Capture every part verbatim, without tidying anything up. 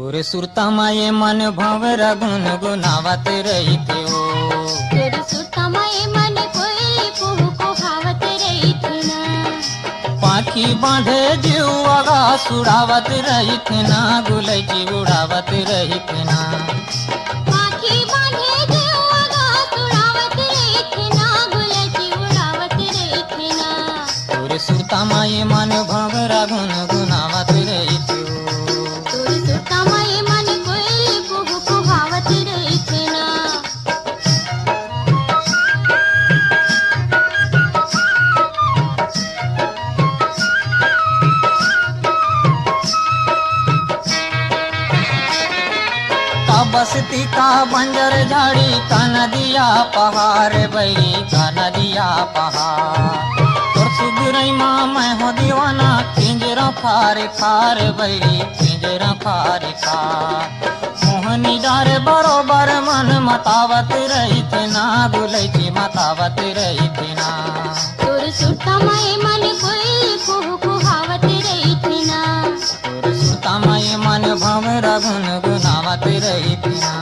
तोर सुरता म ए मन भंवरा गुनगुनावत रहिथे ओ। तोर सुरता म ए मन कोयल कुहू कुहावत रहिथे ना। पाँखी बांधे जीव आकास उड़ावत रहिथे ना, गुलैची उड़ावत रहिथे ना। पाँखी बांधे जीव आकास उड़ावत रहिथे ना, गुलैची उड़ावत रहिथे ना। तोर सुरता म ए मन भंवरा गुनगुनावत रहिथे ओ। तोर सुरता म ए मन कोयल कुहू कुहावत रहिथे ना। का बस्ती का बंजर झाड़ी, का नदिया पहाड़ बइरी, का नदिया पहाड़। तोर सुघरई मा मैं हो दीवाना, खींजरा फार फार बइरी, खींजरा फार फार। मोहनी डार बरोबर मन मतावत रहिथे ना, गुलैची मतावत रहिथे ना। तोर सुरता म ए मन कोयल कुहू कुहावत रहिथे ना। तोर सुरता म ए मन भंवरा गुनगुनावत रहिथे ना।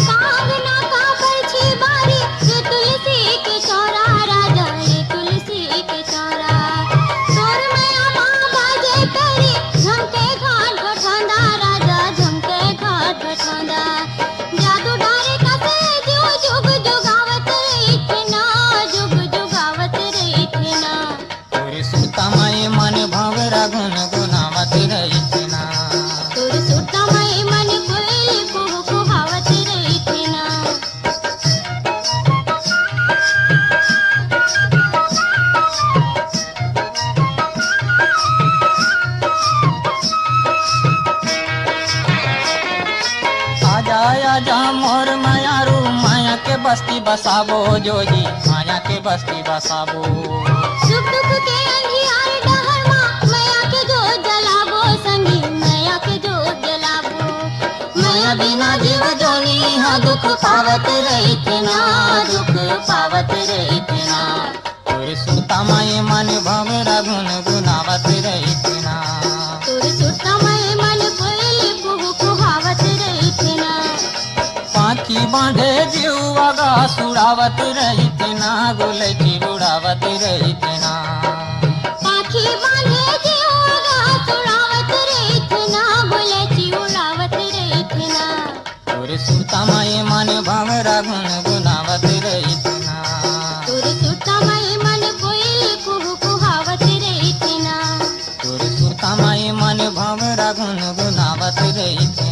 कांगना का बरछी बारी, ये तुलसी के चौरा राजा, ये तुलसी के चौरा। तोर मया मा बाजे करी, झमके घाट गोठौंदा राजा, झमके घाट गोठौंदा। जादू डारे कसे जो जुग जुगावत रहिथे ना, जुग जुगावत रहिथे ना। तोर सुरता म ए मन भंवरा गुनगुनावत रहिथे ना। तोर सुरता म ए मन कोयल कुहू कुहावत रहिथे ना। आजा आजा मोर मयारू, मया के बस्ती बसाबो जोगी, मया के बस्ती बसाबो। सुख दुख के अंधियार डहर मा, मया के जोत जलाबो संगी, मया के जोत जलाबो। मया बिना जीव जोनी हा दुख पावत रहिथे ना, दुख पावत रहिथे ना। तोर सुरता म ए मन भंवरा गुनगुनावत रहिथे ना। तोर सुरता म ए मन कोयल कुहू कुहावत रहिथे ना। पाँखी बांधे जीव आकास उड़ावत रहिथे ना, गुलैची उड़ावत रहिथे ना। पाँखी बांधे जीव आकास उड़ावत रहिथे ना, गुलैची उड़ावत रहिथे ना। तोर सुरता म ए मन भंवरा गुनगुनावत रहिथे ना। तोर सुरता म ए मन कोयल कुहू कुहावत रहिथे ना। तोर सुरता म ए मन भंवरा गुनगुनावत रहिथे।